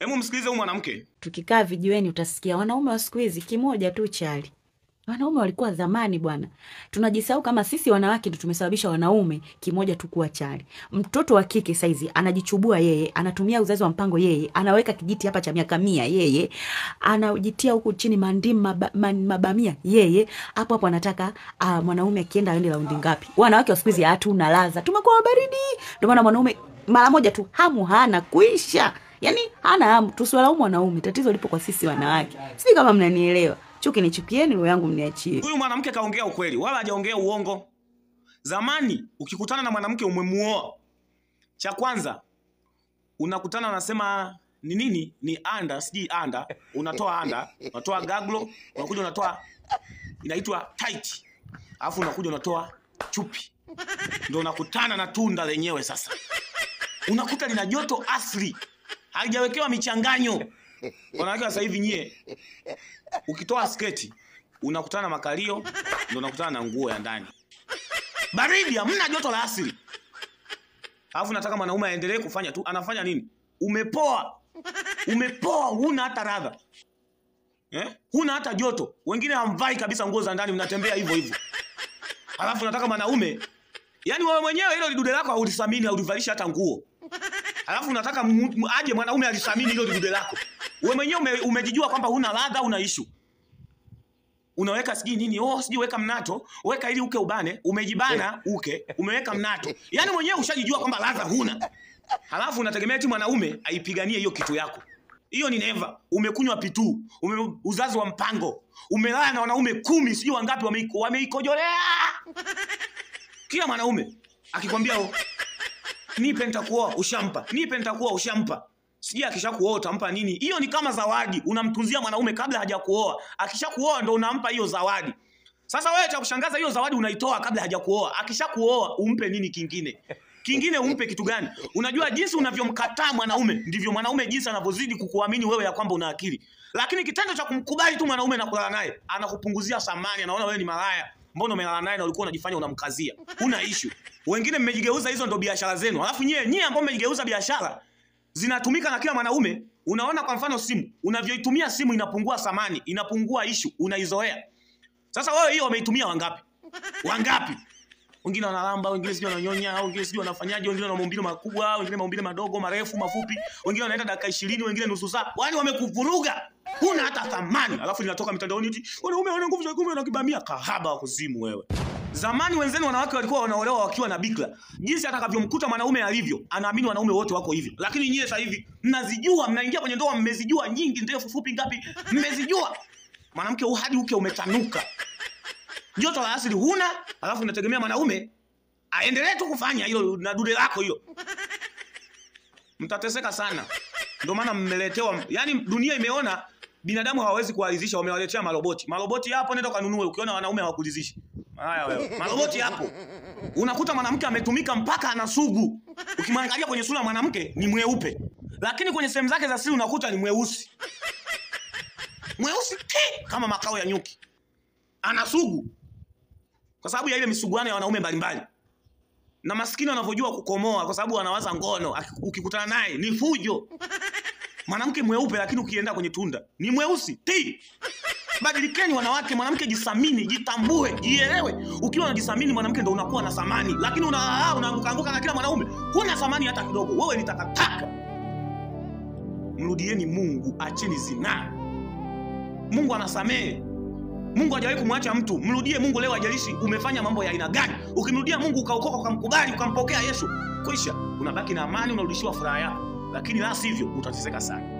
Hebu msikilize huyu mwanamke. Tukikaa vijiweni utasikia wanaume wa siku hizi kimoja tu chali. Wanaume walikuwa zamani bwana. Tunajisahau kama sisi wanawake ndio tumesababisha wanaume kimoja tu kuwa chali. Mtoto wa kike saizi anajichubua yeye, anatumia uzazi wa mpango yeye, anaweka kijiti hapa cha miaka 100 yeye, anajitia huku chini mandimu mabamia yeye, hapo hapo anataka mwanaume akienda aende raundi ngapi. Wanawake wa siku hizi hatuna ladha. Tumekuwa baridi. Ndio maana mwanaume mara moja tu hamu hana kuisha. Yaani hana hamu. Tusiwalaumu wanaume, tatizo lipo kwa sisi wanawake. Sijui kama mnanielewa. Chuki ni chukieni, roho yangu mniachie. Huyu mwanamke kaongea ukweli, wala hajaongea uongo. Zamani ukikutana na mwanamke umemuoa, cha kwanza unakutana unasema ni nini? Ni anda, sijui anda, unatoa anda, unatoa gaglo, unakuja unatoa inaitwa tight. Alafu unakuja unatoa chupi. Ndio unakutana na tunda lenyewe sasa. Unakuta lina joto asili. Haijawekewa michanganyo. Wanawake sasa hivi nyie ukitoa sketi unakutana na makalio, ndio unakutana na nguo ya ndani. Baridi, hamna joto la asili. Alafu nataka mwanaume aendelee kufanya tu, anafanya nini? Umepoa. Umepoa, huna hata radha. Huna hata joto. Wengine hamvai kabisa nguo za ndani, mnatembea hivyo hivyo. Alafu nataka mwanaume, yani wewe mwenyewe hilo lidude lako haulisamini, haulivalisha hata nguo. Alafu unataka aje mwanaume alisamini hilo lidude lako. Wewe mwenyewe umejijua kwamba huna ladha, una issue. Unaweka sijui nini, oh sijui weka mnato, weka ili uke ubane, umejibana uke, umeweka mnato. Yaani mwenyewe ushajijua kwamba ladha huna. Halafu unategemea eti mwanaume aipiganie hiyo kitu yako. Hiyo ni never. Umekunywa pitu, uzazi wa mpango, umelala na wanaume 10, sijui wangapi wameikojolea. Kila mwanaume akikwambia nipe nitakuoa, ushampa. Nipe nitakuoa, ushampa. Sijui akishakuoa utampa nini? Hiyo ni kama zawadi unamtunzia mwanaume kabla hajakuoa. Akishakuoa ndo unampa hiyo zawadi. Sasa wewe cha kushangaza hiyo zawadi unaitoa kabla hajakuoa. Akishakuoa umpe nini kingine? Kingine umpe kitu gani? Unajua jinsi unavyomkataa mwanaume ndivyo mwanaume jinsi anavyozidi kukuamini wewe ya kwamba una akili. Lakini kitendo cha kumkubali tu mwanaume na kulala naye, anakupunguzia thamani, anaona wewe ni malaya. Mbona umelala naye na ulikuwa unajifanya unamkazia? Huna issue. Wengine mmejigeuza hizo ndo biashara zenu. Alafu nyie ambao mmejigeuza biashara zinatumika na kila mwanaume. Unaona kwa mfano simu, unavyoitumia simu inapungua thamani, inapungua issue, unaizoea. Sasa wewe hiyo wameitumia wangapi? Wangapi? Wengine wanalamba, wengine sijui wananyonya, wengine sijui wanafanyaje, wengine wana maumbile makubwa, wengine maumbile madogo, marefu, mafupi, wengine wanaenda dakika 20, wengine nusu saa. Yaani wamekuvuruga. Huna hata thamani. Alafu linatoka mitandaoni eti wanaume wana nguvu za kiume na kibamia, kahaba wa kuzimu wewe. Zamani wenzenu wanawake walikuwa wanaolewa wakiwa na bikra. Jinsi atakavyomkuta mwanaume alivyo, anaamini wanaume wote wako hivyo. Lakini nyie sasa hivi mnazijua, mnaingia kwenye ndoa mmezijua nyingi, ndefu, fupi ngapi, mmezijua. Mwanamke hadi uke umetanuka. Joto la asili huna, alafu unategemea mwanaume aendelee tu kufanya hilo na dude lako hilo. Mtateseka sana. Ndio maana mmeletewa, yani dunia imeona binadamu hawawezi kuwaridhisha, wamewaletea maroboti. Maroboti hapo nenda kanunue, ukiona wanaume hawakuridhishi. Haya wewe. Maroboti hapo. Unakuta mwanamke ametumika mpaka ana sugu. Ukimwangalia kwenye sura mwanamke ni mweupe. Lakini kwenye sehemu zake za siri unakuta ni mweusi. Mweusi kama makao ya nyuki. Ana sugu. Kwa sababu ya ile misuguano ya wanaume mbalimbali. Na maskini wanavyojua kukomoa kwa sababu wanawaza ngono, ukikutana naye ni fujo. Mwanamke mweupe lakini ukienda kwenye tunda ni mweusi. Ti. Badilikeni wanawake, mwanamke jisamini, jitambue, jielewe. Ukiwa unajisamini mwanamke ndio unakuwa na thamani. Lakini unaanguka anguka na kila mwanaume, huna thamani hata kidogo. Wewe ni takataka. Mrudieni Mungu, acheni zinaa. Mungu anasamehe. Mungu hajawahi kumwacha mtu. Mrudie Mungu leo, hajalishi umefanya mambo ya aina gani. Ukimrudia Mungu ukaokoka, ukamkubali, ukampokea Yesu, kwisha, unabaki na amani, unarudishiwa furaha yako. Lakini la sivyo utateseka sana.